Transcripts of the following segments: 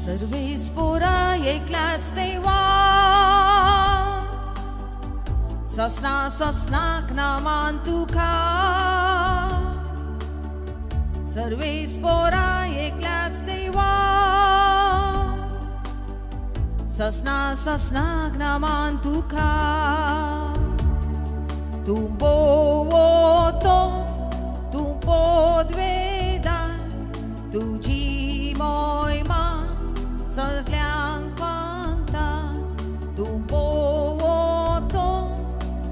सर्वेस्पोरा एकल्याच देवा, ससना ससनाक नामान तुका. सर्वेस्पोरा एकल्याच देवा, ससना ससनाक नामान तुका. तूं बोवतो, तूं पोदवेदा, तुजी मोयमा सगल्यांक फांगता. तूं बोवतो,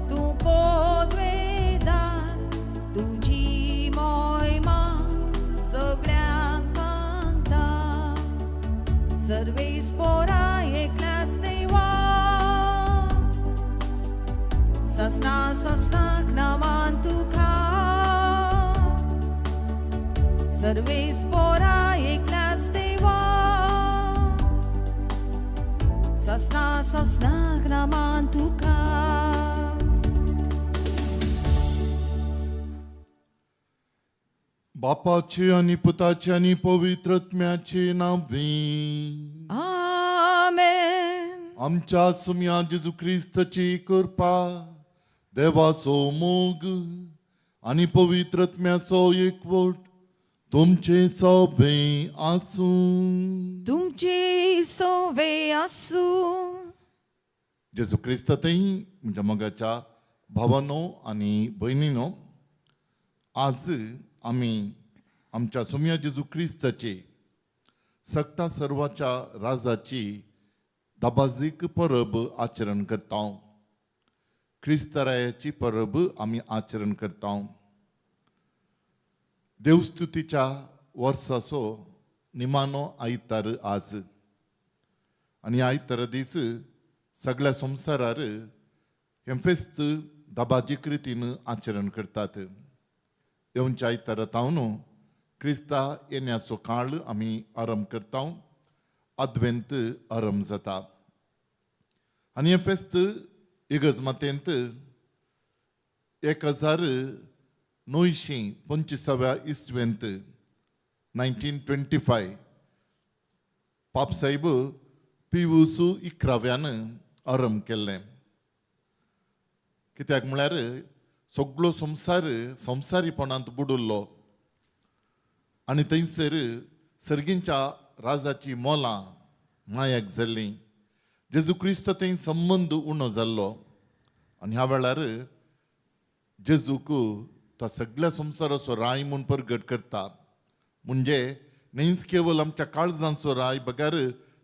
तूं पोदवेदा, तुजी मोयमा सगल्यांक फांगता. सर्वेस्पोरा एकल्याच देवा, ससना ससनाक नामान तुका. सर्वेस्पोरा एकल्याच देवा, ससना ससनाक नामान तुका. बापाचे आनी पुताचे आनी पवित्र आत्म्याचे नांवे. आमेन. आमच्या सुम्या जेजू क्रिस्ताची कृपा, देवाचो मोग आनी पवित्र आत्म्याचो एकवट तुमचे सवे आसूं. तुमचे सोवे आसूं. जेजू क्रिस्त थंय म्हज्या मोगाच्या भावानो आनी भयणीनो, आज आमी आमच्या सुम्या जेजू क्रिस्ताची सगटा सर्वाच्या राजाची दबाजीक परब आचरण करता. क्रिस्तरायाची परब आमी आचरण करता. देवस्तुतीच्या वर्साचो निमानो आयतार आज आनी आयतार दीस सगळ्या संवसारार हें फेस्त दबाजीक रितीन आचरण करतात. येवच्या आयतारा तावन क्रिस्ता येण्याचो काळ आमी आरंभ करता. आदवेंत आरंभ जाता आनी हें फेस्त इगर्ज मातेंत 1925व्या इसवेंत, 1925, पापसाहेब पिवूस 11व्यान आरंभ केल्लें. कित्याक म्हळ्यार सगळो संवसार संवसारीपणांत बुडुल्लो आनी थंयसर सर्गींच्या राजाची मोलां मायाक जाल्लीं. जेजू क्रिस्त थंय संबंद उणो जाल्लो आनी ह्या वेळार जेजूक तो सगळ्या संवसाराचो राय म्हूण परगट करता. म्हणजे न्हयच केवल आमच्या काळजांचो राय बगर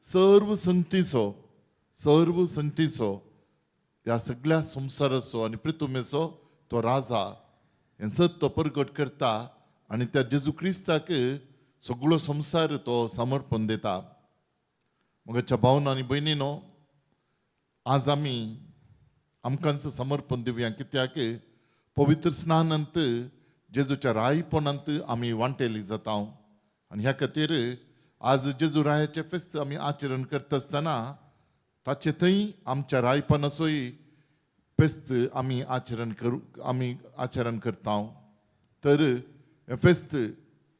सर्व संगतीचो, सर्व संगतीचो, ह्या सगळ्या संवसाराचो आनी पृथुमेचो तो राजा हें सत तो परगट करता आनी त्या जेजू क्रिस्ताक सगळो संवसार तो समर्पण दिता. म्हज्या भावना आनी भयणीनो, आज आमी आमकांच समर्पण दिवया, कित्याक पवित्र स्नानांत जेजूच्या रायपणांत आमी वांटेली जाता. आनी ह्या खातीर आज जेजू रायाचें फेस्त आमी आचरण करता आसतना ताचे थंय आमच्या रायपणाचोय फेस्त आमी आचरण करू, आमी आचरण करता. तर हें फेस्त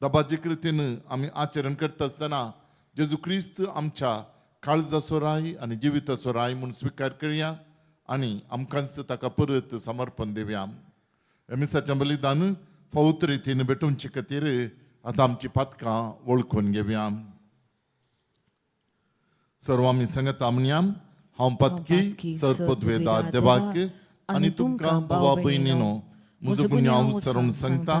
दबाजीक रितीन आमी आचरण करता आसतना जेजू क्रिस्त आमच्या काळजाचो राय आनी जिविताचो राय म्हूण स्विकार करया आनी आमकांच ताका परत समर्पण दिवया. मिसाचें बलिदान फावत रितीन भेटोवचे खातीर आतां आमची पातकां वळखून घेवया. सर्व आमी सांगता म्हणया, हांव पातकी सरपदवेदार देवाक आनी तुमकां भावा भयणीनो म्हजो गुन्यांव विचारून सांगता.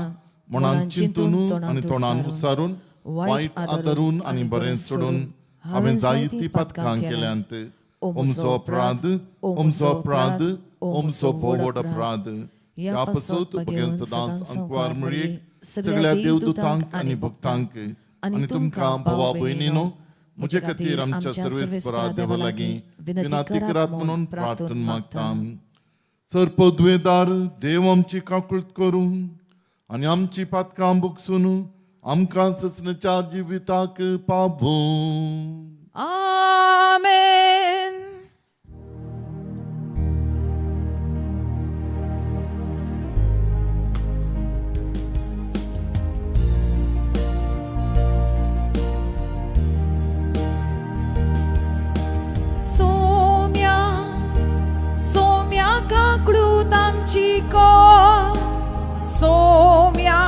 मनान चिंतून आनी तोंडान उसारून, वायट आदरून आनी बरें सोडून हांवें जायतीं पातकां केल्यांत. ओमचो अपराध, ओमचो अपराध, ओमचो भोव अपराध. ह्या पासत भगेन सदांच अंकवार मरयेक, सगळ्या देवदूतांक आनी भक्तांक आनी तुमकां भावा भयणीनो म्हजे खातीर आमच्या सर्वेस्परा देवा लागीं विनंती करात म्हणून प्रार्थना मागता. सरपदवेदार देव आमची काकूळत करून आनी आमची पातकां बुकसून आमकां ससनाच्या जिविताक पावूं. आमेन. आमची कर सोम्या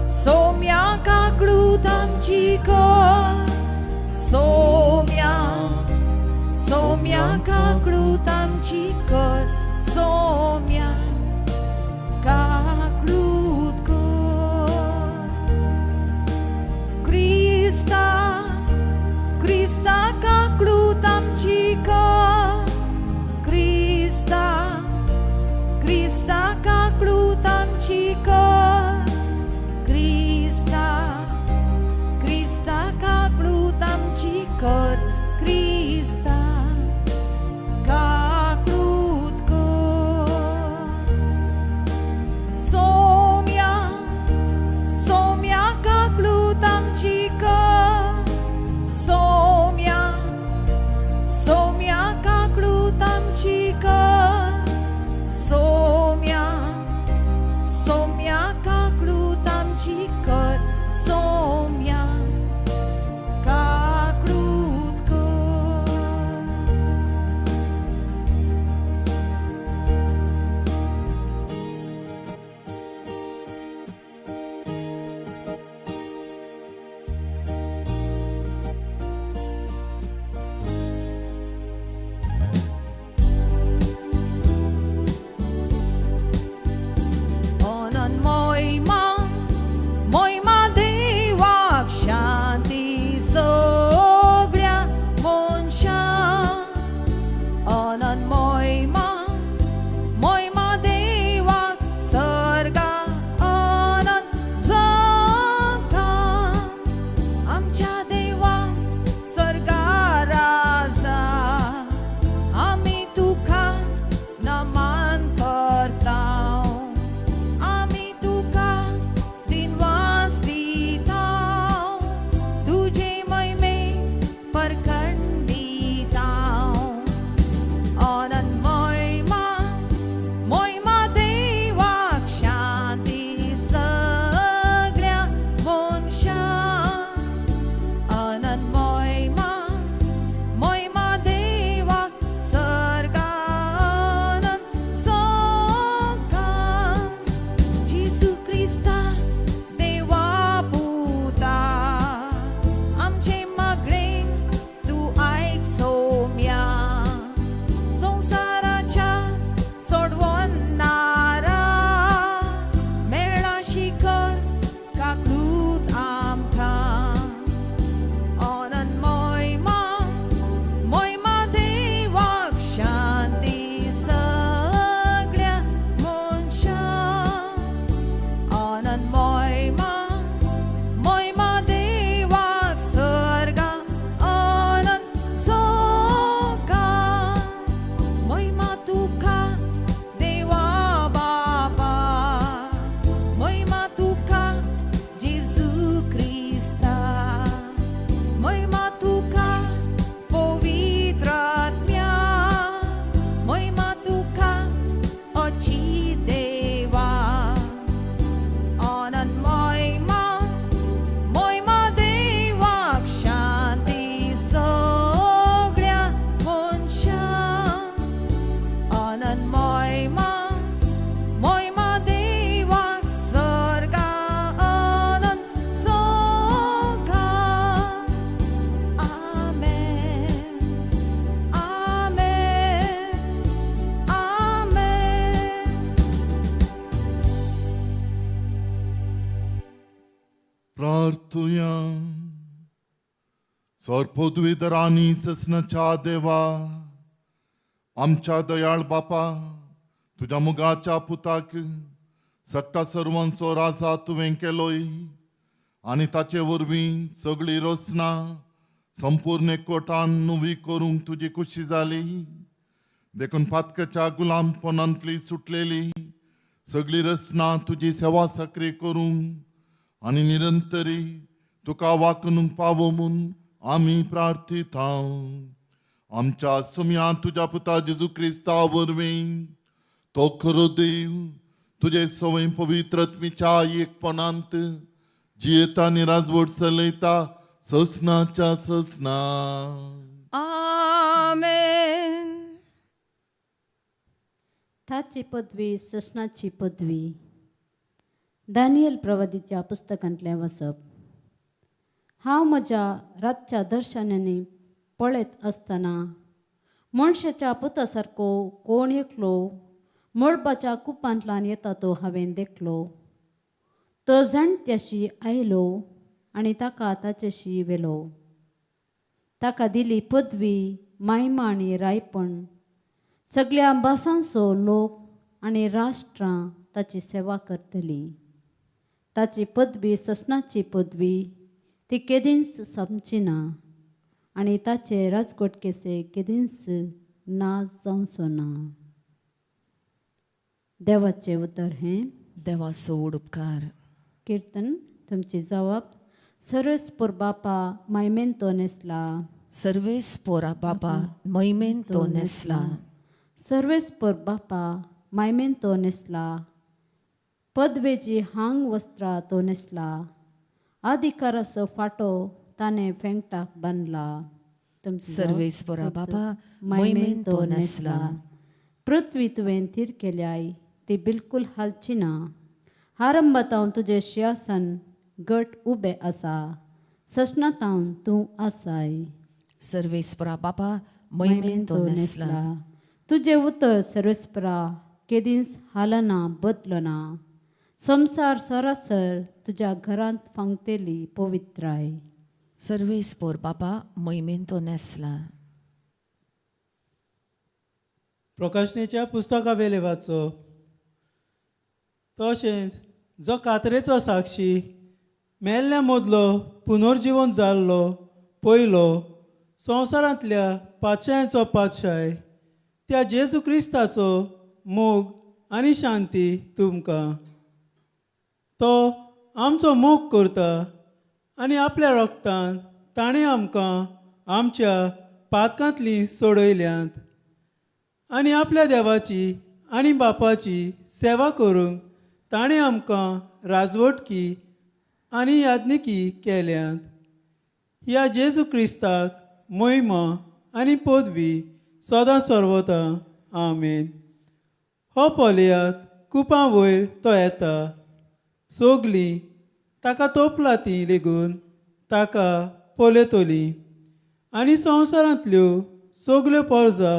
सोम्या काकळूत आमची कर सोम्या सोम्या काकळूत आमची कर सोम्या काकळूत कर क्रिस्ता क्रिस्ता काकळूत आमची कर क्रिस्ता क्रिस्ता काकळूत आमची कर क्रिस्ता क्रिस्ता काकळूत आमची कर क्रिस्ता काकळूत कर सोम्या सोम्या काकळूत आमची कर सोम्या सोम्या काकळूत आमची कर सोम्या सोम्या काकळूत आमची कर सोम्या काकळूत कर. अनंत मोहिमा मोहिमा देवाक शांती सगळ्या मनशां अनंत मोहिमा मोहिमा देवाक सर्गा अनंत जगा आमच्या देवा सर्गा राजा आमी तुका नमन करता आमी तुका दिनवास दिता तुजे महिमे परखंड दिता अनंत मोहिमा मोहिमा देवाक शांती सगळ्या मनशां अनंत मोहिमा मोहिमा देवाक सर्गा अनंत जगा जेसू क्रिस्ता देवा पुता आमचे मागणें तूं आयक सोम्या संवसाराच्या सोडवणारा मेळा शिकर काकळूत आमकां अनंत मोहिमा मोहिमा देवाक शांती सगळ्या मनशां अनंत मोहिमा मोहिमा देवाक सर्गा अनंत जगा मोहिमा तुका देवा बापा मोहिमा तुका जेजू क्रिस्ता मोहिमा तुका पवित्र आत्म्या मोहिमा तुका अची देवा अनंत मोहिमा मोहिमा देवाक शांती सगळ्या मनशां अनंत मोहिमा मोहिमा देवाक सर्गा अनंत जगा आमेन आमेन आमेन. प्रार्थुया. सर्पोद्विदरांनी ससनाच्या देवा आमच्या दयाळ बापा तुज्या मुगाच्या पुताक सट्टा सर्वांचो राजा तुवें केलोय आनी ताचे वरवीं सगळी रचना संपूर्ण एकवटान नुवी करूंक तुजी खुशी जाली. देखून पातकाच्या गुलामपणांतली सुटलेली सगळी रचना तुजी सेवा सक्री करूंक आनी निरंतरी तुका वाकणूक पावो म्हूण आमी प्रार्थिता. आमच्या सुम्या तुज्या पुता जेजू क्रिस्ता वरवीं तो खरो देव तुजे सवय पवित्रत्मीच्या एकपणांत जियेता आनी राजवट चलयता ससनाच्या ससना. आमेन. ताची पदवी ससनाची पदवी. दानियल प्रवादीच्या पुस्तकांतलें वाचप. हांव म्हज्या रातच्या दर्शनांनी पळयत आसतना मनशाच्या पुता सारको कोण एकलो मळबाच्या कुपांतल्यान येता तो हांवें देखलो. तो जाणट्याशी आयलो आनी ताका ताचेशी व्हेलो. ताका दिली पदवी, मायमा आनी रायपण. सगळ्या भासांचो लोक आनी राष्ट्रां ताची सेवा करतली. ताची पदवी ससनाची पदवी, ती केदींच सोंपची ना आनी ताचे राजकोट केसे केदींच ना जावचो ना. देवाचें उतर हें. देवाचो व्हड उपकार. किर्तन. तुमची जवाब. सर्वेस्पोर बापा मायमेन तो नेसला. सर्वेस्पोरा बापा महिमेन तो नेसला. सर्वेस्पोर बापा मायमेन तो नेसला. पदवेची हांग वस्त्रां तो नेसला. अधिकाराचो फाटो ताणें फेंकटाक बांदला. तुमची जवाब. सर्वेस्पोरा बापा महिमेन तो नेसला. पृथ्वी तुवें थीर केल्याय, ती बिलकूल हालची ना. आरंभातावन तुजें शिंवासन गट उबें आसा. ससनातावन तूं आसाय. सर्वेस्पोरा बापा महिमेन तो नेसला. तुजें उतर सर्वेस्परा केदींच हालना बदलना. संवसार सरासर तुज्या घरांत फांगतेली पवित्राय. सर्वेस्पोर बापा महिमेन तो नेसला. प्रकाशनेच्या पुस्तका वेले वाचप. तशेंच जो कातरेचो साक्षी, मेल्ल्या मदलो पुनर्जिवन जाल्लो पयलो, संवसारांतल्या पातशायांचो पातशाय, त्या जेजू क्रिस्ताचो मोग आनी शांती तुमकां. तो आमचो मोग करता आनी आपल्या रक्तान ताणें आमकां आमच्या पातकांतलीं सोडयल्यांत आनी आपल्या देवाची आनी बापाची सेवा करूंक ताणें आमकां राजवटकी आनी याज्ञिकी केल्यांत. ह्या जेजू क्रिस्ताक महिमा आनी पदवी सदां सर्वता. आमेन. हो पळयात, कुपां वयर तो येता. सोगलीं ताका तोपला ती लेगून ताका पळयतलीं आनी संवसारांतल्यो सगल्यो परजा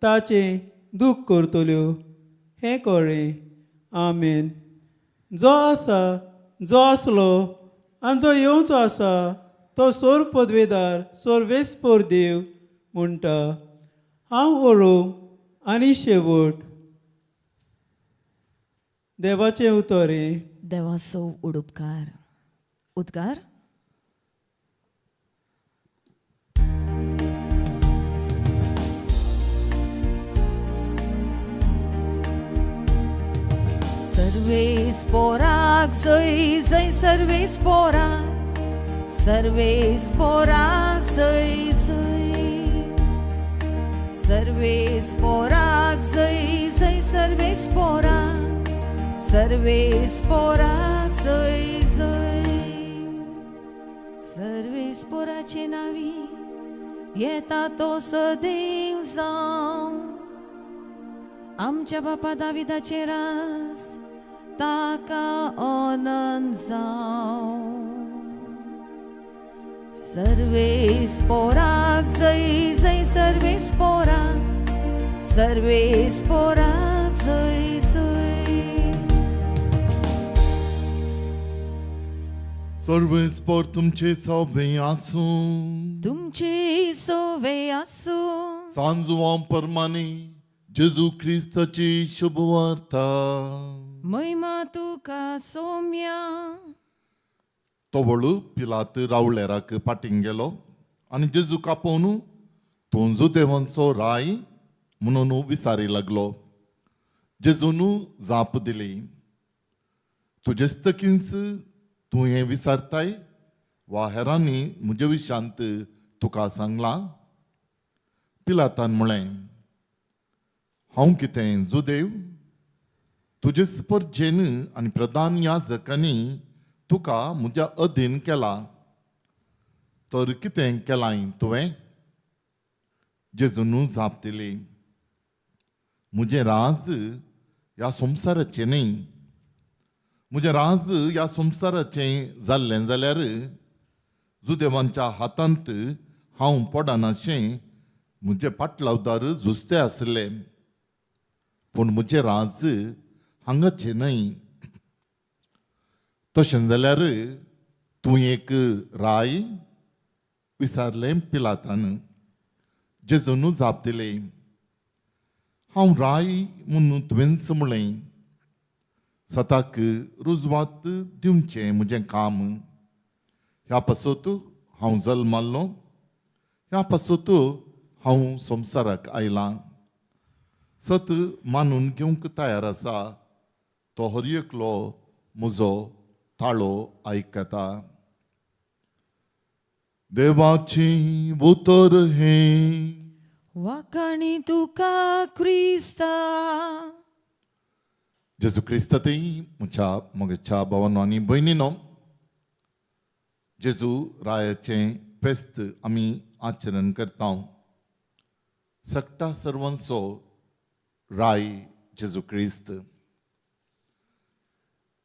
ताचें दूख करतल्यो हें कळ्ळें. आमेन. जो आसा, जो आसलो आनी जो येवचो आसा, तो सोर्व पदवेदार सोर्वेस्पोर देव म्हणटा, हांव ओरोम आनी शेवट. देवाचें उतर हें. देवाचो व्हड उपकार. उद्गार. सर्वेस पोराक जय जय, सर्वेस पोराक, सर्वेस पोराक जय जय, सर्वेस पोराक जय जय, सर्वेस पोराक, सर्वेस पोराक जय जय. सर्वेस पोराचे नावी येता तो सदैव जावं. आमच्या बापा दाविदाचे रास ताका अनंत जावं. सर्वेस पोराक जय जय, सर्वेस पोराक, सर्वेस पोराक जय जय. सर्वेस्पोर तुमचे सवे आसूं. तुमचे सोवे आसूं. सांजुवां परमाने जेजू क्रिस्ताची शुभवार्ता. महिमा तुका सोम्या. तवळ पिलात रावळेराक फाटीं गेलो आनी जेजू कापोवन तूं जुदेवांचो राय म्हणून विचारी लागलो. जेजून जाप दिली, तुजेस्तकींच तूं हें विचारताय वा हेरांनी म्हजे विशांत तुका सांगलां? पिलातान म्हळें, हांव कितें जुदेव? तुजे स्पर्जेन आनी प्रधान याजकांनी तुका म्हज्या अधीन केला, तर कितें केलां तुवें? जेजून जाप दिली, म्हजें राज ह्या संवसाराचें न्हय. म्हजें राज ह्या संवसाराचें जाल्लें जाल्यार जुदेवांच्या हातांत हांव पडनाशें म्हजे पाटलावदार झुजते आसले, पूण म्हजें राज हांगाचें न्हय. तशें जाल्यार तूं एक राय? विचारलें पिलातान. जेजून जाप दिली, हांव राय म्हूण तुवेंच म्हणलें. सताक रुजवात दिवचें म्हजें काम. ह्या पासत हांव जल्माल्लो, ह्या पासत हांव संवसाराक आयलां. सत मानून घेवंक तयार आसा तो हर एकलो म्हजो ताळो आयकता. देवाचें उतर हें. वाखाणी तुका क्रिस्ता. जेजू क्रिस्त थंय म्हज्या म्हज्या भावानो आनी भयणीनो, जेजू रायाचें फेस्त आमी आचरण करता. सगटा सर्वांचो राय जेजू क्रिस्त.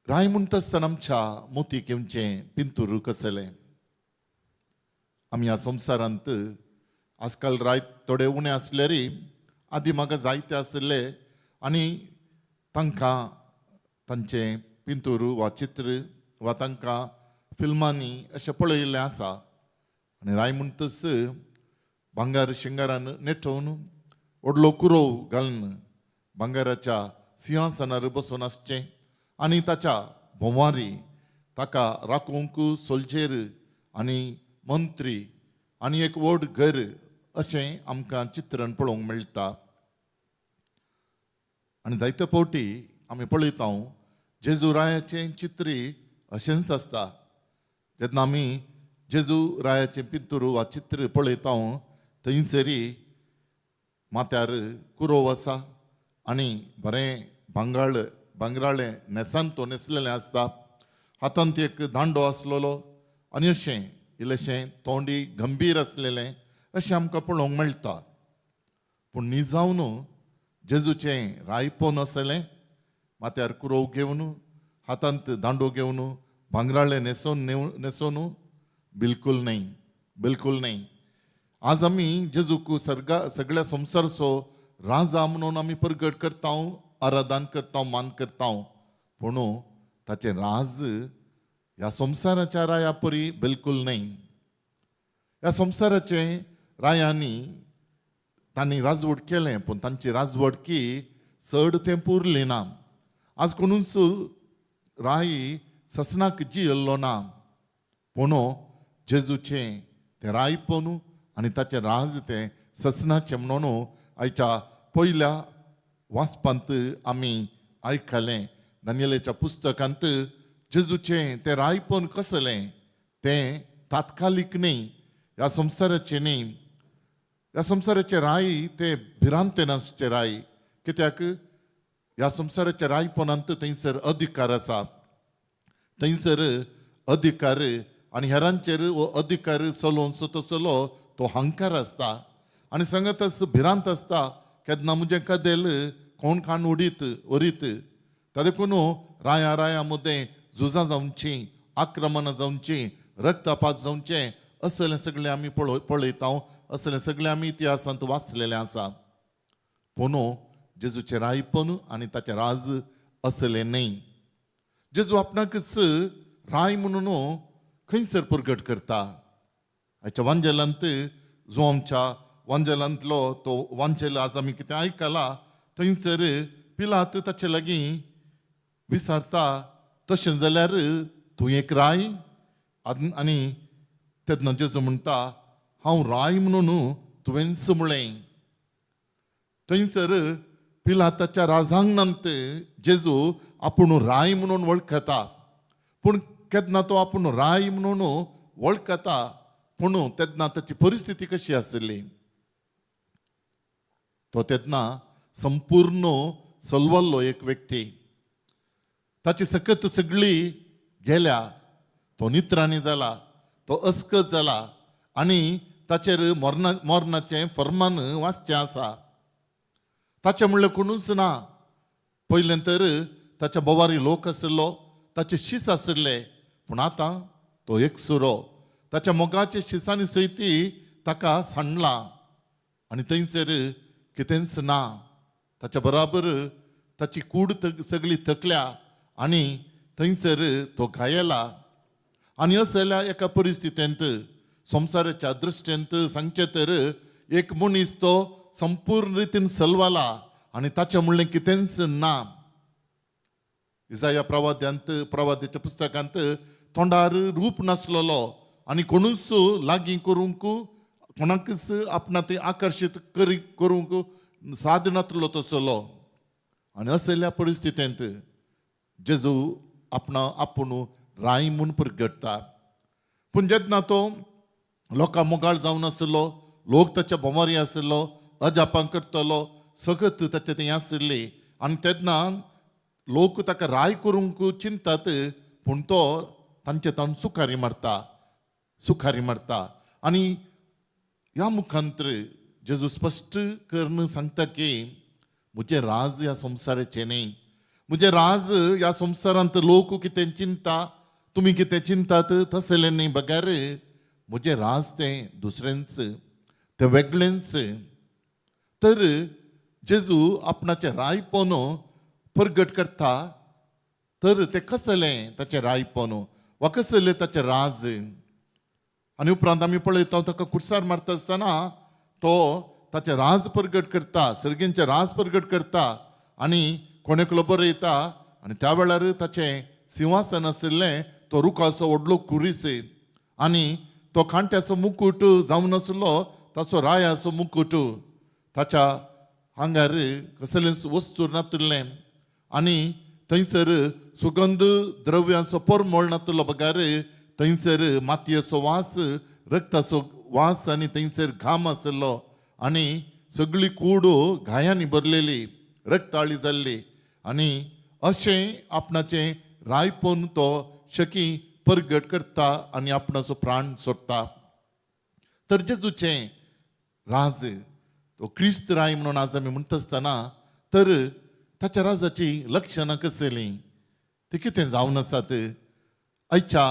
राय म्हणटा आसतना आमच्या मोतीक येवचें पिंतूर कसलें? आमी ह्या संवसारांत आजकाल राय थोडे उणें आसल्यारय आदीं म्हाका जायते आशिल्ले आनी तांकां तांचें पिंतूर वा चित्र वा तांकां फिल्मांनी अशें पळयिल्लें आसा. आनी राय म्हणटच भांगर शिंगारान नेटोवन व्हडलो कुरोव घालून भांगराच्या सिंहासनार बसून आसचें आनी ताच्या भोंवारी ताका राखूंक सोल्जेर आनी मंत्री आनी एक व्हड घर अशें आमकां चित्रण पळोवंक मेळटा. आनी जायते फावटी आमी पळयता जेजू रायाचें चित्री अशेंच आसता. जेन्ना आमी जेजू रायाचें पिंतूर वा चित्र पळयता थंयसरी माथ्यार कुरोव आसा आनी बरें भांगाळ भांगराळें न्हेसान तो न्हेसलेलें आसता. हातांत एक दांडो आसलेलो आनी अशें इल्लेशें तोंडी गंभीर आसलेलें अशें आमकां पळोवंक मेळटा. पूण निजावन जेजूचें रायपोन आसलें, माथ्यार कुरोव घेवन हातांत दांडो घेवन भांगराळें न्हेसोवन न्हेसोवन बिलकूल न्हय, बिलकूल न्हय. आज आमी जेजूक सर्गा सगळ्या संवसारचो राजा म्हणून आमी परगट करता, आराधन करता, मान करता, पूण ताचें राज ह्या संवसाराच्या राया परी बिलकूल न्हय. ह्या संवसाराचे रायांनी तांणी राजवट केलें, पूण तांची राजवटकी चड तें पुरली ना. आज कोणूच राय ससनाक जियल्लो ना, पूण जेजूचें तें रायपण आनी ताचें राज तें ससनाचें म्हणून आयच्या पयल्या वाचपांत आमी आयकलें. दानियेलाच्या पुस्तकांत जेजूचें तें रायपण कसलें तें तात्कालीक न्हय, ह्या संवसाराचें न्हय. ह्या संवसाराचे राय ते भिरांतेन आसचे राय, कित्याक ह्या संवसाराच्या रायपणांत थंयसर अधिकार आसा, थंयसर अधिकार आनी हेरांचेर हो अधिकार चलोवचो तसलो तो हंकार आसता आनी सांगतच भिरांत आसता केन्ना म्हजें कदेल कोण खाण उडीत व्हरीत. ताका देखून राया राया मदें झुजां जावचीं, आक्रमणां जावचीं, रक्तपात जावचें असलें सगळें आमी पळयता, असलें सगळें आमी इतिहासांत वाचलेलें आसा. पूण जेजूचें रायपण आनी ताचें राज असलें न्हय. जेजू आपणाकच राय म्हणून खंयसर प्रगट करता. आयच्या वांजेलांत जो आमच्या वांजेलांतलो तो वांजेल आज आमी कितें आयकला थंयसर पिलात ताचे लागीं विचारता, तशें जाल्यार तूं एक राय? आनी तेन्ना जेजू म्हणटा, हांव राय म्हणून तुवेंच म्हणलें. थंयसर पिलाताच्या राजांगणांत जेजू आपूण राय म्हणून वळखता, पूण केन्ना तो आपूण राय म्हणून वळखता पूण तेन्ना ताची परिस्थिती कशी आशिल्ली? तो तेन्ना संपूर्ण सलवल्लो एक व्यक्ती, ताची सकत सगळी गेल्या, तो नित्राणी जाला, तो अस्कत जाला आनी ताचेर मरणाचें फर्मान वाचचें आसा. ताचें म्हणलें कोणूच ना. पयलें तर ताच्या बोवारी लोक आशिल्लो, ताचे शीस आशिल्ले, पूण आतां तो एकसुरो. ताच्या मोगाचे शिसांनी सयती ताका सांडला आनी थंयसर कितेंच ना. ताच्या बराबर ताची कूड सगळी थकल्या आनी थंयसर तो घायला. आनी असल्या एका परिस्थितींत संवसाराच्या दृश्टींत सांगचें तर एक मनीस तो संपूर्ण रितीन सलवाला आनी ताचें म्हणलें कितेंच ना. इजाया प्रवाद्यांत प्रवाद्याच्या पुस्तकांत तोंडार रूप नासलेलो आनी कोणूच लागीं करूंक कोणाकच आपणा थंय आकर्शीत करी करूंक साद नातलो तसलो. आनी असल्या परिस्थितींत जेजू आपणा आपूण राय म्हूण परगटता. पूण जेन्ना तो लोकां मोगाळ जावन आशिल्लो, लोक ताच्या भोंवारी आशिल्लो, अजापां करतलो, सगत ताचे थंय आशिल्ली आनी तेन्ना लोक ताका राय करूंक चिंतात, पूण तो तांचे तावन सुखारी मारता, सुखारी मारता. आनी ह्या मुखांतर जेजू स्पश्ट करून सांगता की म्हजें राज ह्या संवसाराचें न्ही, म्हजें राज ह्या संवसारांत लोक कितें चिंता, तुमी कितें चिंतात तसलें न्ही, बगैर म्हजें राज तें दुसरेंच, तें वेगळेंच. तर जेजू आपणाचें रायपण परगट करता. तर तें कसलें ताचें रायपण वा कसलें ताचें राज? आनी उपरांत आमी पळयता ताका कुर्सार मारता आसतना तो ताचें राज परगट करता, सर्गींचें राज परगट करता आनी कोणेकलो बरयता. आनी त्या वेळार ताचें सिंहासन आशिल्लें तो रुखाचो व्हडलो कुरीस आनी तो कांट्याचो मुकूट जावन आशिल्लो ताचो रायाचो मुकूट. ताच्या आंगार कसलेंच वस्तू नातिल्लें आनी थंयसर सुगंध द्रव्यांचो परमळ नातिल्लो, बगार थंयसर मातयेचो वास, रक्ताचो वास आनी थंयसर घाम आशिल्लो आनी सगळी कूड घायांनी भरलेली, रक्ताळी जाल्ली. आनी अशें आपणाचें रायपण तो शकी परगट करता आनी आपणाचो प्राण सोडटा. तर जेजूचें राज तो क्रिस्त राय म्हणून आज आमी म्हणटा आसतना तर ताच्या राजाची लक्षणां कसलीं, ती कितें जावन आसात? आयच्या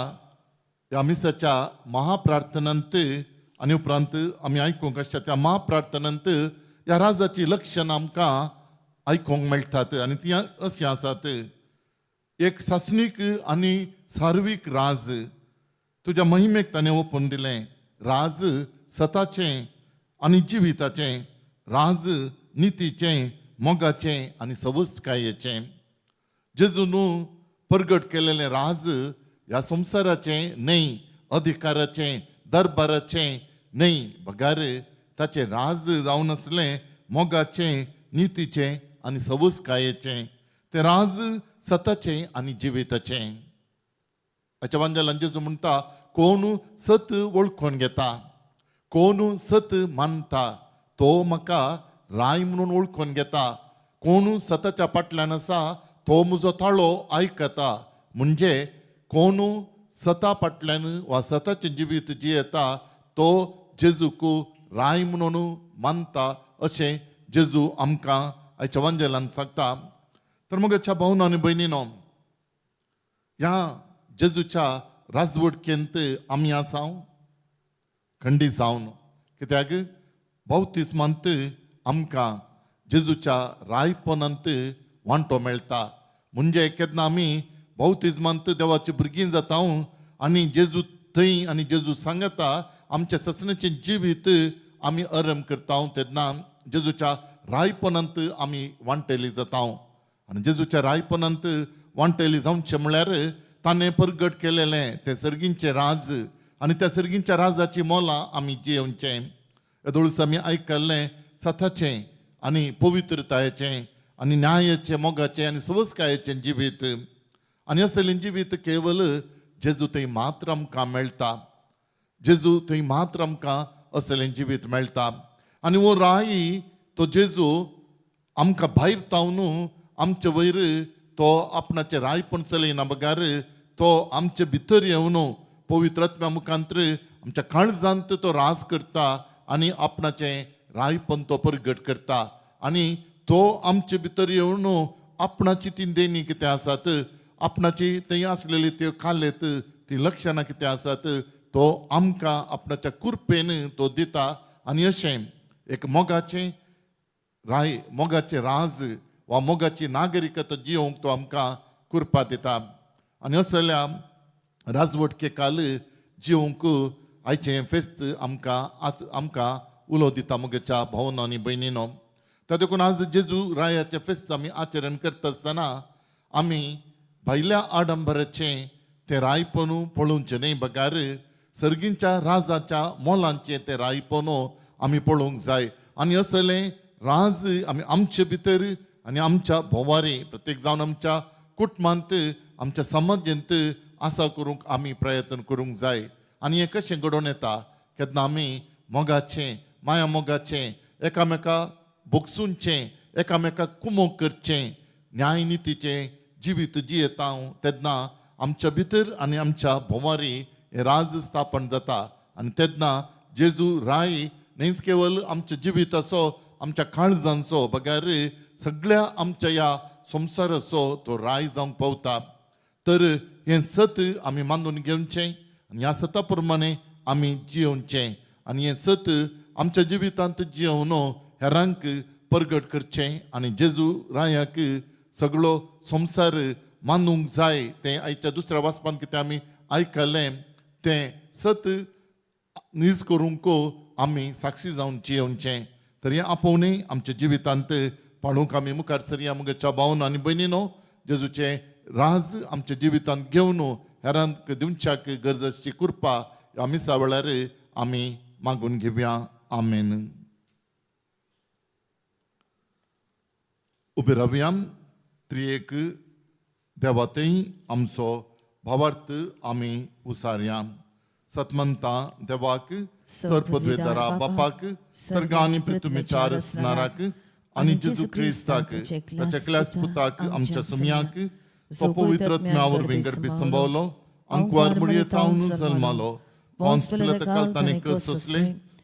ह्या मिसाच्या महाप्रार्थनांत आनी उपरांत आमी आयकूंक आसता त्या महाप्रार्थनांत ह्या राजाची लक्षणां आमकां आयकूंक मेळटात आनी ती अशीं आसात. एक सासणीक आनी सार्वीक राज तुज्या महिमेक ताणें ओपून दिलें. राज सताचें आनी जिविताचें, राज नितीचें, मोगाचें आनी सवस्तकायेचें. जेजून परगट केलेलें राज ह्या संवसाराचें न्हय, अधिकाराचें, दरबाराचें न्हय, बगार ताचें राज जावन आसलें मोगाचें, नितीचें आनी सवस्तकायेचें. तें राज सताचें आनी जिविताचें. हाच्या वांगडा जेजू म्हणटा कोण सत वळखून घेता, कोण सत मानता तो म्हाका राय म्हणून वळखून घेता. कोण सताच्या फाटल्यान आसा तो म्हजो ताळो आयकता. म्हणजे कोण सता फाटल्यान वा सताचें जिवीत जियेता तो जेजूक राय म्हणून मानता अशें जेजू आमकां आयच्या वांजेलान सांगता. तर मग भावना आनी भयणीनो, ह्या जेजूच्या राजवटकेंत आमी आसा खंडी जावन, कित्याक बावतिस्मांत आमकां जेजूच्या रायपणांत वांटो मेळटा. म्हणजे केन्ना आमी बावतिज्मांत देवाची भुरगीं जाता आनी जेजू थंय आनी जेजू सांगता आमच्या ससनाचें जिवीत आमी आरंभ करता तेन्ना जेजूच्या रायपणांत आमी वांटेली जाता. आनी जेजूच्या रायपणांत वांटेली जावचें म्हळ्यार ताणें परगट केलेलें तें सर्गींचें राज आनी त्या सर्गींच्या राजाची मोलां आमी जियेवचें. येदोळूच आमी आयकल्लें सताचें आनी पवित्रतायेचें आनी न्यायाचें, मोगाचें आनी सवस्कायेचें जिवीत. आनी असलें जिवीत केवल जेजू थंय मात्र आमकां मेळटा. जेजू थंय मात्र आमकां असलें जिवीत मेळटा. आनी हो राय तो जेजू आमकां भायर तावन आमचे वयर तो आपणाचें रायपण चलयना बगार तो आमचे भितर येवन पवित्र आत्म्या मुखांतर आमच्या काळजांत तो राज करता आनी आपणाचें रायपण तो परगट करता. आनी तो आमचे भितर येवन आपणाची ती देणी कितें आसात, आपणाची थंय आसलेली त्यो कालेत ती लक्षणां कितें आसात तो आमकां आपणाच्या कृपेन तो दिता. आनी अशें एक मोगाचें राय, मोगाचें राज वा मोगाची नागरिकता जियोवंक तो आमकां कृपा दिता. आनी असल्या राजवटके काल जिवंक आयचें फेस्त आमकां आज आमकां उलो दिता म्हगेच्या भावनो आनी भयणीनो. त्या देखून आज जेजू रायाचें फेस्त आमी आचरण करता आसतना आमी भायल्या आडंबराचें तें रायपण पळोवचें न्हय, बगार सर्गींच्या राजाच्या मोलांचें तें रायपण आमी पळोवंक जाय. आनी असलें राज आमी आमचे भितर आनी आमच्या भोंवारी प्रत्येक जावन आमच्या कुटुंबांत आमच्या समाजेंत आसा करूंक आमी प्रयत्न करूंक जाय. आनी हें कशें घडोवन येता केन्ना आमी मोगाचें, माया मोगाचें, एकामेका भोगसूनचें, एकामेका कुमोक करचें, न्याय नितीचें जिवीत जियेता तेन्ना आमच्या भितर आनी आमच्या भोंवारी हें राज स्थापन जाता. आनी तेन्ना जेजू राय न्हयच केवल आमच्या जिविताचो, आमच्या काळजांचो, बगैर सगळ्या आमच्या ह्या संवसाराचो तो राय जावंक पावता. तर हें सत आमी मानून घेवचें आनी ह्या सता प्रमाणे आमी जियोवचें आनी हें सत आमच्या जिवितांत जियोवन हेरांक परगट करचें आनी जेजू रायाक सगळो संवसार मानूंक जाय. तें आयच्या दुसऱ्या वाचपांत कितें आमी आयकलें तें सत नीज करूंक आमी साक्षी जावन जियोवचें. तर हें आपोवणें आमच्या जिवितांत पाळूंक आमी मुखार सरया. म्हगेच्या भावन आनी भयणीनो, जेजूचें राज आमच्या जिवितांत घेवन हेरांक दिवच्याक गरज आसची कृपा ह्या मिसा वेळार आमी मागून घेवया. आमेन. उबे रावया. त्रिएक देवातय आमचो भावार्थ आमी उसारया. सतमंता देवाक, सर पदवेदारा बापाक, सर्ग आनी पृथ्वीच्या रचणाराक आनी जेजू क्रिस्ताक ताच्या क्लास पुताक आमच्या सुम्याक तो पवित्र आत्म्या वरवीं गर्भी संभावलो, अंकवार मुडये थावन जल्मालो, पोन्स पिलात काल ताणें कस सोंसले,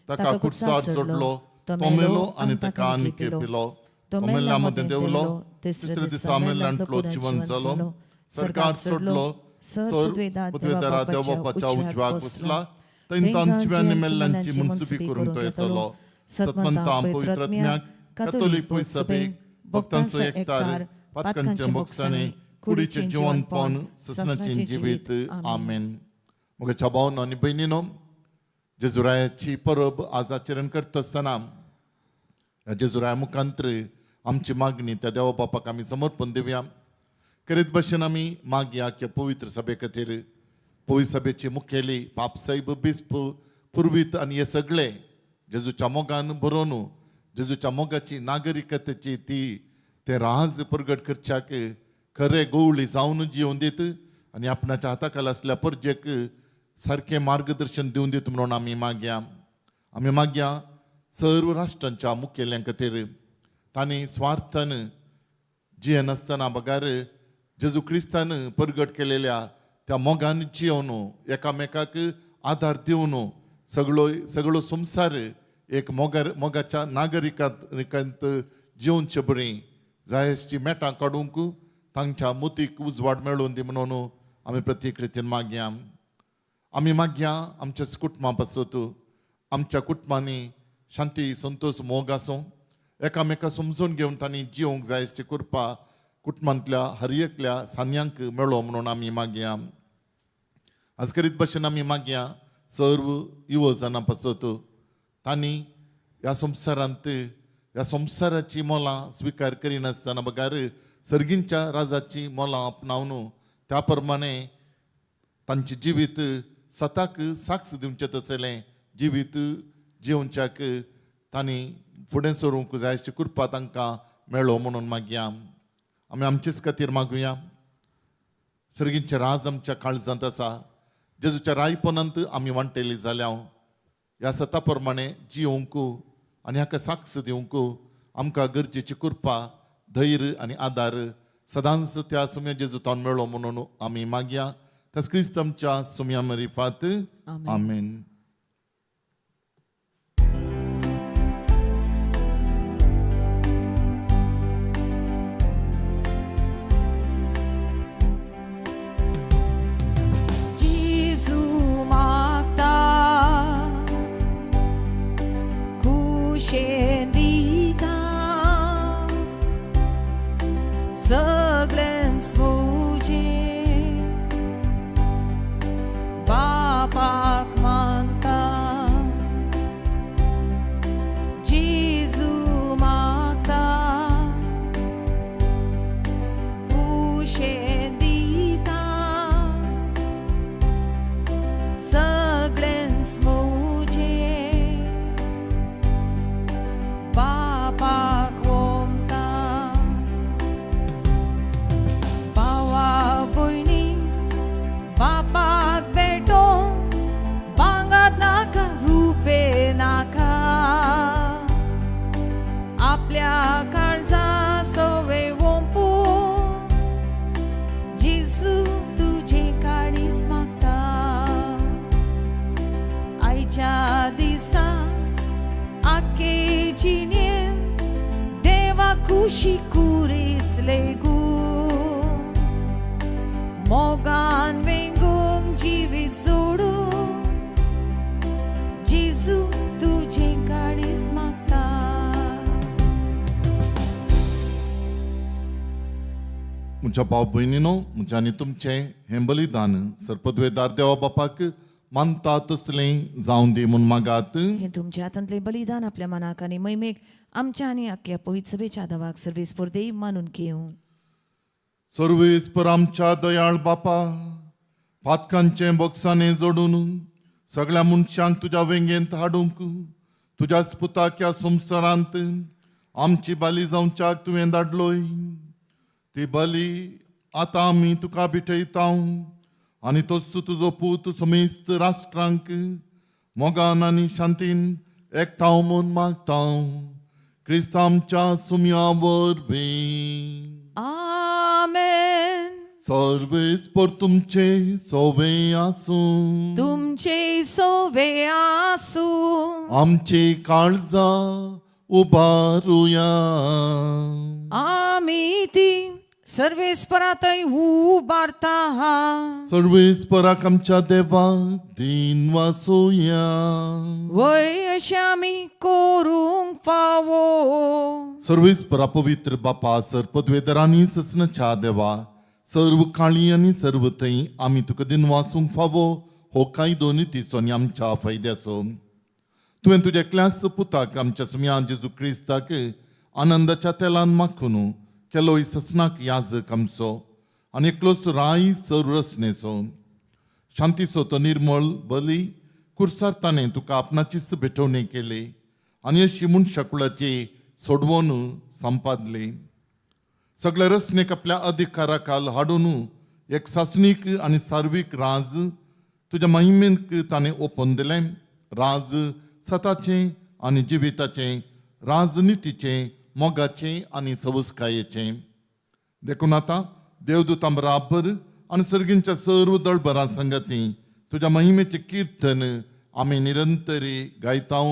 ताका कुर्सार जोडलो, तो मेलो आनी ताका आनी केपिलो, तो मेल्ल्या मदें देंवलो, तिसऱ्या दिसा मेल्ल्यांतलो जिवन जालो, सरकार सोडलो, सर पदवेदारा देवबापाच्या उजव्याक बसला, थंय तांच्या मेल्ल्यांची मनसुबी करूंक तो येतलो. सतमंता पवित्र आत्म्याक, कॅथोलीक पयसभेक, भक्तांचो एकतार, पातकांचे मोगसाणे, कुडीचें जिवनपण, ससनाचें जिवीत. आमेन. म्हज्या भावनो आनी भयणीनो, जेजुरायाची परब आज आचरण करता आसतना ह्या जेजुराया मुखांत्र आमची मागणी त्या देवा बापाक आमी समर्पण दिवया. करीत भशेन आमी मागया की पवित्र सभे खातीर पवित्र सभेची मुखेली पापसाहेब, बिस्प, पुर्वीत आनी हे सगळे जेजूच्या मोगान बरोवन जेजूच्या मोगाची नागरिकतेची ती ते राज प्रगट करच्याक खरे गोवळी जावन जिवन दीत आनी आपणाच्या हाताखाल आसल्या परजेक सारकें मार्गदर्शन दिवन दीत म्हणून आमी मागया. आमी मागया सर्व राष्ट्रांच्या मुखेल्यां खातीर तांणी स्वार्थान जियेनासतना बगार जेजू क्रिस्तान परगट केलेल्या त्या मोगान जियोवन एकामेकाक आदार दिवन सगळो सगळो संवसार एक मोगाच्या नागरिकांत जिवनचे बरी जायसची मेटां काडूंक तांच्या मोतीक उजवाड मेळोवन दी म्हणून आमी प्रत्येक रितीन मागया. आमी मागया आमच्याच कुटुंबा पासत आमच्या कुटुंबांनी शांती, संतोष, मोग आसूं, एकामेका समजून घेवन तांणी जिवंक जाय अशी कृपा कुटुंबांतल्या हर एकल्या सान्यांक मेळो म्हणून आमी मागया. आज करीत भशेन आमी मागया सर्व युवजनां पासत तांणी ह्या संवसारांत ह्या संवसाराची मोलां स्विकार करिनासतना बगार सर्गींच्या राजाची मोलां आपणावन त्या प्रमाणे तांचें जिवीत सताक साक्ष दिवचें तसलें जिवीत जिवच्याक तांणी फुडें सरूंक जाय अशी कृपा तांकां मेळो म्हणून मागया. आमी आमचेच खातीर मागुया. सर्गींचें राज आमच्या काळजांत आसा, जेजूच्या रायपणांत आमी वांटेली जाल्या ह्या सता प्रमाणे जिवंक आनी हाका साक्ष दिवंक आमकां गरजेची कृपा, धैर्य आनी आदार सदांच त्या सुम्या जेजू तावन मेळो म्हणून आमी मागया. त्याच क्रिस्त आमच्या सुम्या मरिफात. आमेन. सगळ्यांच मुजे बापाक मानता जेजू मागता कुशें दिता सगळ्यांच मुजे बापाक वोमता भावा भयणी बापाक भेटो भांगर नाका रुपे नाका आपल्या काळजा सवे वोंपू जेजू तुजें काळीज मागता आयच्या दिसा आखे जिणें देवा खुशी कुरीस लेगू मोगान वेंगूंक जिवीत जोडू जेजू तुजें काळीज मागता. म्हज्या भाव भयणीनो, म्हज्या आनी तुमचें हें बलिदान सरपदवेदार देवा बापाक मानता तसलें जावं दी म्हूण मागात. हें तुमच्या हातांतलें बलिदान आपल्या मनाक आनी मैमेक आमच्या आनी आख्या पवित्र सभेच्या दवाक सर्वेस देव मानून घेवं. सर्वेस्पर आमच्या दयाळ बापा, पातकांचें बोक्सांनी जोडून सगळ्या मनशांक तुज्या वेंगेंत हाडूंक तुज्या पुताक ह्या संवसारांत आमची बाली जावच्याक तुवें धाडलोय. ती बली आतां आमी तुका भेटयता आनी तोच तुजो पूत समेस्त राष्ट्रांक मोगान आनी शांतीन एकठांव म्हूण मागता, क्रिस्त आमच्या सुमया वरवीं. आमेन. सर्वेस्पर तुमचे सोवे आसूं. तुमचे सोवे आसूं. आमचे काळजा उबारुया. आमी ती सर्वेस्परातय उबारता. सर्वेस्पराक आमच्या देवाक दीन वासोया. वय अशें आमी करूंक फावो. सर्वेस्परा पवित्र बापा, सर्पद्वेदरांनी ससनच्या देवा, सर्व काळी आनी सर्व थंय आमी तुका दिन वासूंक फावो हो कायदो नितीचो आनी आमच्या फायद्याचो. तुवें तुज्या एकल्याच पुताक आमच्या सुम्या जेजू क्रिस्ताक आनंदाच्या तेलान माखून केलोय ससनाक याजक आमचो आनी एकलोच राय सर्व रचनेचो. शांतीचो तो निर्मळ बली कुर्सार ताणें तुका आपणाचीच भेटवणी केली आनी अशी मनशाकुळाची सोडवण संपादली. सगळ्या रचनेक आपल्या अधिकाराखाल हाडून एक सासणीक आनी सार्वीक राज तुज्या महिमेक ताणें ओपून दिलें, राज सताचें आनी जिविताचें, राजनितीचें, मोगाचें आनी सवस्कायेचें. देखून आतां देवदूतां बराबर आनी सर्गींच्या सर्व दळबरां संगती तुज्या महिमेचें किर्तन आमी निरंतरी गायता.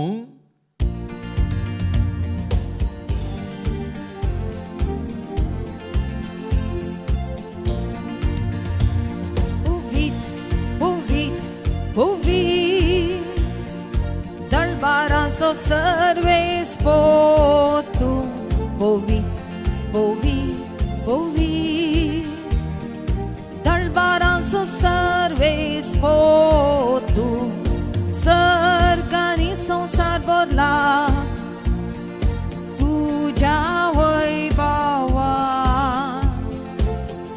पुवीत पुवीत पुवीत दळबारांचो सर्वेस पोतू पवीत पवीत पवीत दळबारांचो सर्वेस पोतू सर्गांनी संवसार भरला तुज्या वैभवा.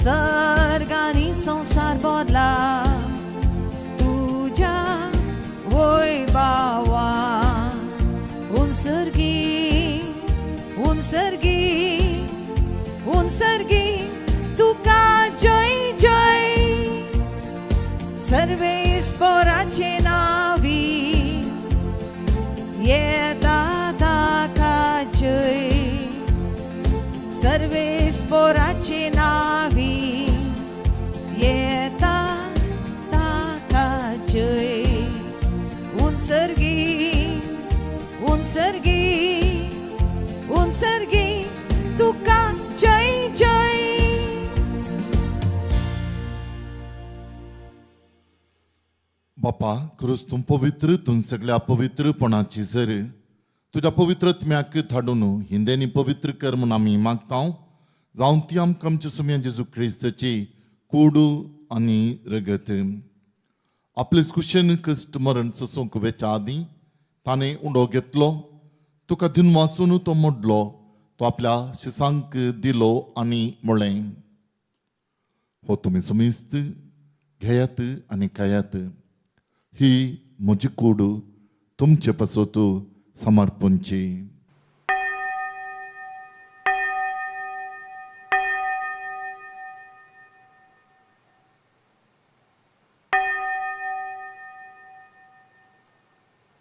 सर्गांनी संवसार भरला तुज्या वैभवा. उनसर्गी उनसर्गी उनसर्गी तुका जय जय सर्वेस्पराचे नावी येता ताका जय. सर्वेस्पराचे नावी येता ताका जय. उनसर्गी उनसर्गी उनसर्गी तुका जय जय. बापा, क्रिस्त तूं पवित्र, तूं सगळ्या पवित्रपणाची जर तुज्या पवित्रत्म्याक धाडून हिंदेनी पवित्र कर म्हूण आमी मागता, जावं ती आमकां आमच्या सुम्या जेजू क्रिस्ताची कोडू आनी रगत. आपले कुशेन कश्ट मरण सोसूंक वेच्या आदीं ताणें उंडो घेतलो, तुका दिनवासून तो मोडलो, तो आपल्या शिसांक दिलो आनी म्हळें, हो तुमी सुमिस्त घेयात आनी खायात, ही म्हजी कूड तुमचे पासत समर्पणची.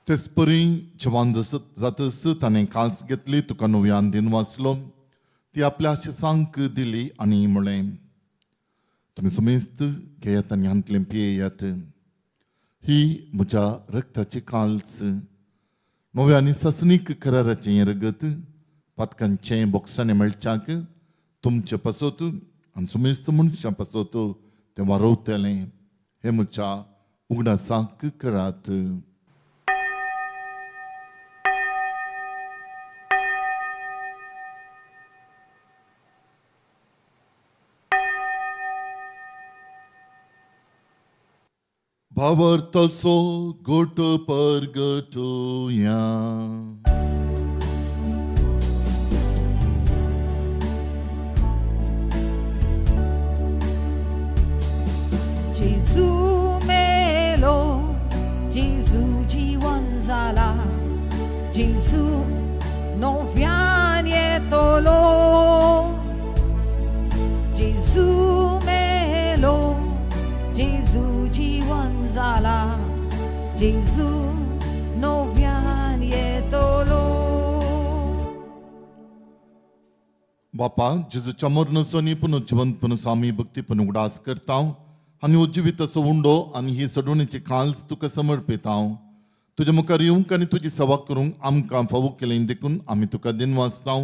तेचपरी जेवण जातच ताणें काल्स घेतली, तुका नव्यान दिन वाचलो, ती आपल्या शिसांक दिली आनी म्हळें, तुमी सुमेस्त घेयात आनी हांतलें पियेयात, ही म्हज्या रक्ताची काल्स, नव्या आनी ससनीक कराराचें हें रगत पातकांचें बोक्साणें मेळच्याक तुमचे पासत आनी सुमेस्त मनशां पासत तें वारवतलें, हें म्हज्या उगडासाक करात. भावार्थाचो गोट परगटुया. जेजू मेलो, जेजू जिवन जाला, जेजू नव्यान येतलो. जेजू मेलो, जेजू जिवन जाला, जेजू नव्यान येतलो. बापा, जेजूच्या मरणाचो आनी पुनर्जिवंतपणाचो आमी भक्तीपण उगडास करता आनी हो जिविताचो उंडो आनी ही चडवणेची काल्स तुका समर्पिता. तुज्या मुखार येवंक आनी तुजी सेवा करूंक आमकां फावो केलें देखून आमी तुका दिनवासता.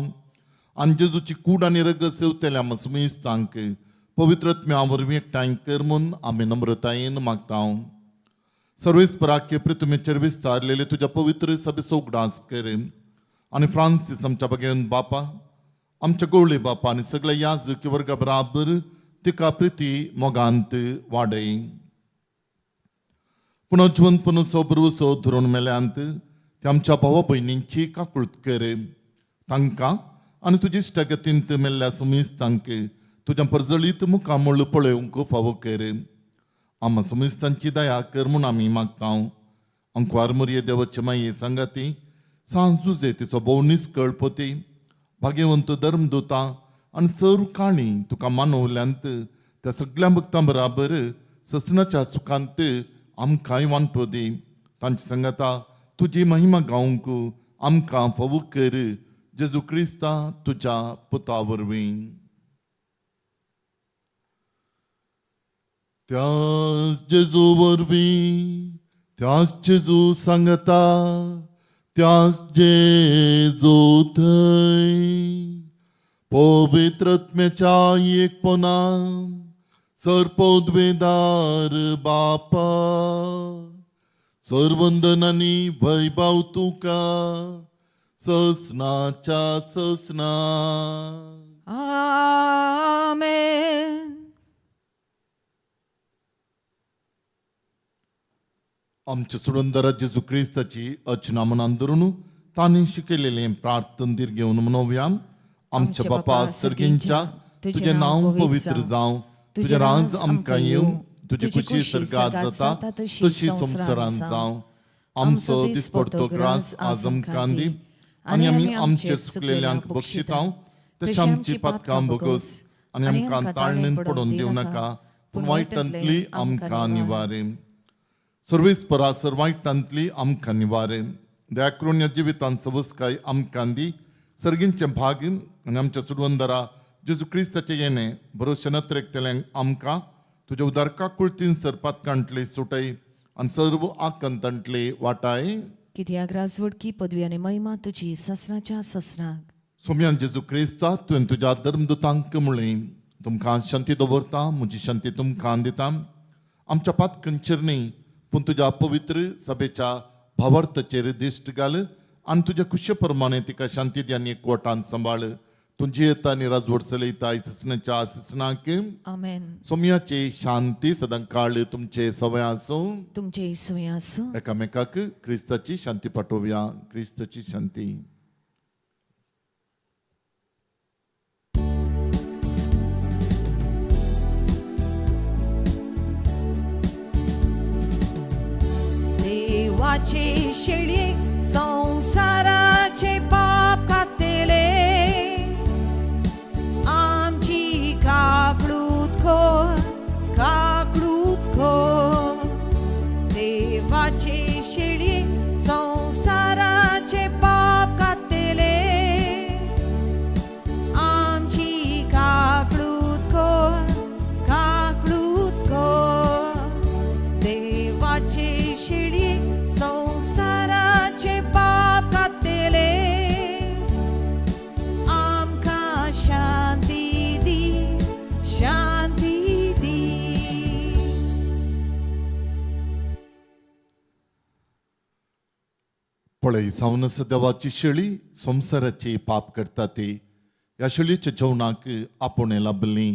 आनी जेजूची कूड आनी रगत सेवतल्या मसमिस्तांक पवित्र आत्म्या वरवीं एकठांय कर म्हूण आमी नम्रतायेन मागता. सर्वेस्पराके पृथ्वीचेर विस्तारलेले तुज्या पवित्र सभेचो उगडास कर आनी फ्रांसीस आमच्या बगेन बापा, आमच्या गवळी बापा आनी सगळ्या याजकी वर्गा बराबर तिका प्रिती मोगांत वाडय. पुनर्जिवंतपणाचो भरवसो धरून मेल्यांत ते आमच्या भावा भयणींची काकूळत कर, तांकां आनी तुजी इश्टागतींत मेल्ल्या सुमिस्तांक तुज्या परजळीत मुखामळ पळोवंक फावो कर. आमा सुमिस्तांची दया कर म्हूण आमी मागता. अंकवार मुरये देवाचे माये सांगाती सांज जुजे तिचो भोव निस्कळ पोती भाग्यवंत धर्मदुता आनी सर्व काणी तुका मानवल्यांत त्या सगळ्या भक्तां बराबर ससनाच्या सुखांत आमकांय वांटो दी. तांचे सांगाता तुजी महिमा गावंक आमकां फावो कर, जेजू क्रिस्ता तुज्या पुता वरवीं. त्याच जेजू वरवीं, त्याच जेजू सांगता, त्याच जेजू थंय पवित्र आत्म्याच्या एकपणान सर्पोद्वेदार बापा, सर्वंदन आनी वैभव तुका ससनाच्या ससना. आमेन. आमच्या सुडंदरा जेजू क्रिस्ताची अर्चना मनान धरून तांणी शिकयलेलें प्रार्थन दीर घेवन म्हणोवया. आमच्या बापा सर्गींच्या, तुजें नांव पवित्र जावं, तुजें राज आमकां येवं, तुजी खुशी सर्गात जाता तशी संवसारांत जावं. आमचो दिसपडतो ग्रास आज आमकां दी आनी आमी आमचे चुकलेल्यांक बक्षिता तशें आमची पातकां भोगोस आनी आमकां ताळणेन पडोवन दिवं नाका, पूण वायटांतली आमकां निवारे. सर्वेस्परा सर वायटांतली आमकां निवारे. दया करून ह्या जिवितांत सवस्काय आमकां दी, सर्गींचें भाग आनी आमच्या चुडवंदरा जेजू क्रिस्ताचें येणें भरोशे नत्रेकतल्यांक आमकां तुज्या उदार काकुळतीन सर पातकांतले सुटय आनी सर्व आकांतांतले वाटाय. कित्याक राजवटकी पदवी आनी महिमा तुजी ससनाच्या ससनाक. सोम्यान जेजू क्रिस्ता, तुवें तुज्या धर्मदुतांक म्हणलें, तुमकां शांती दवरता, म्हजी शांती तुमकां दिता. आमच्या पातकांचेर न्ही पूण तुज्या पवित्र सभेच्या भावार्थाचेर दिश्ट घाल आनी तुज्या खुशे प्रमाणे तिका शांती दी आनी एकवटान सांबाळ. तुमची येता आनी राजवट चलयता आयसनाच्या आसनाक. आमेन. सोम्याची शांती सदांकाळ तुमचे सवय आसूं. तुमचे इसवे आसूं. एकामेकाक क्रिस्ताची शांती पाठोवया. क्रिस्ताची शांती. देवाचे शेळये संसाराचे पाप कातले, आमची काकळूत खोर, काकळूत खोर. देवाचे शेळये संसाराचे पाप कातले, आमची काकळूत खोर, काकळूत खोर. देवाचे शेळये संसाराचे पाप कातले, आमकां शांती दी, शांती दी. पळय सावनस देवाची शेळी संवसाराची पाप करता ती. ह्या शेळीच्या जेवणाक आपोवणें लाभली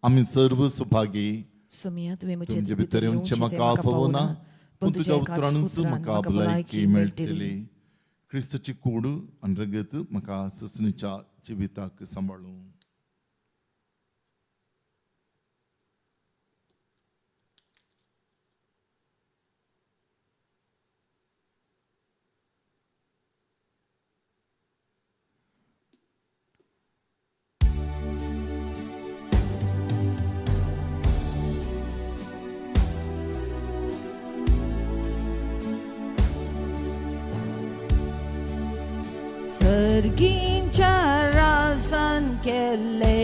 आमी सर्व सुभागी. सोमया, तुवें म्हजे तुमचे भितर येवचें म्हाका फावना, पूण तुज्या उतरानूच म्हाका भलायकी मेळटली. क्रिस्ताची कूड आनी रगत म्हाका ससणीच्या जिविताक सांबाळूं. सर्गींच्या रासान केल्ले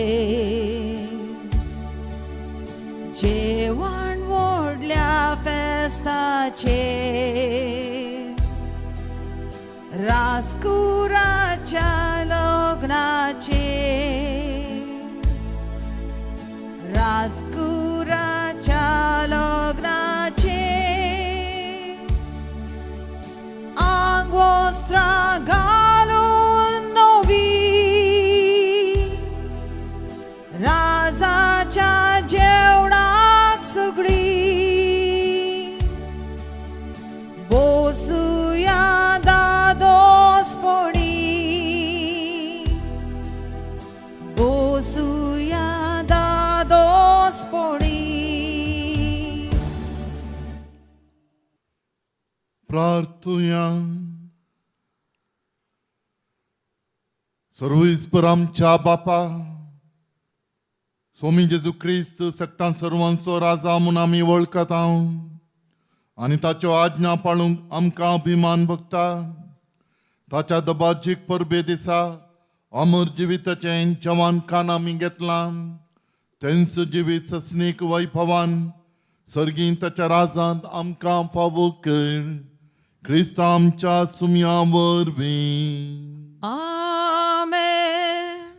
जेवण व्हडल्या फेस्ताचे, रासकुराच्या लग्नाचे, रासकुराच्या लग्नाचे. आंगवस्त्रां घालून नवी राजाच्या जेवणाक सगळी बोसुया दादोसपणी, बोसुया दादोसपणी. प्रार्थुया. सर्वेस्पर आमच्या बापा, स्वामी जेजू क्रिस्त सक्टां सर्वांचो राजा म्हूण आमी वळखता आनी ताच्यो आज्ञा पाळूंक आमकां अभिमान भोगता. ताच्या दबाजीक परबे दिसा अमर जिविताचें जवान खाण आमी घेतलां. तेंच जिवीत सस्नीक वैभवान सर्गीं ताच्या राजांत आमकां फावो कर, क्रिस्त आमच्या सुम्या वरवीं. आमेन.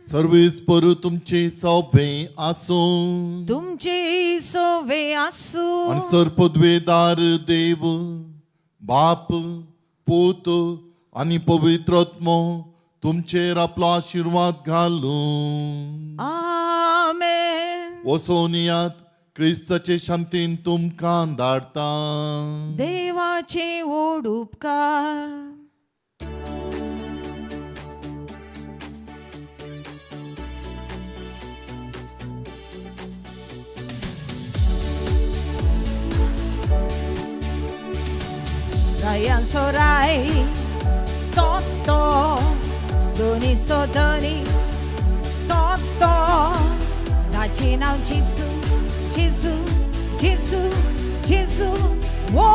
सर्वेस्पर तुमचे सवे आसूं. तुमचे सोवे आसूं. आनी सर्पद्वेदार देव बाप, पूत आनी पवित्र आत्मो तुमचेर आपलो आशिर्वाद घालूं. आमेन. वचोन यात, क्रिस्ताचे शांतीन तुमकां धाडटा. देवाचे ओड उपकार. रायांचो राय तोच तो, दोनीचो धनी तोच तो, ताचें नांव जेजू, जेजू, जेजू, जेजू. वो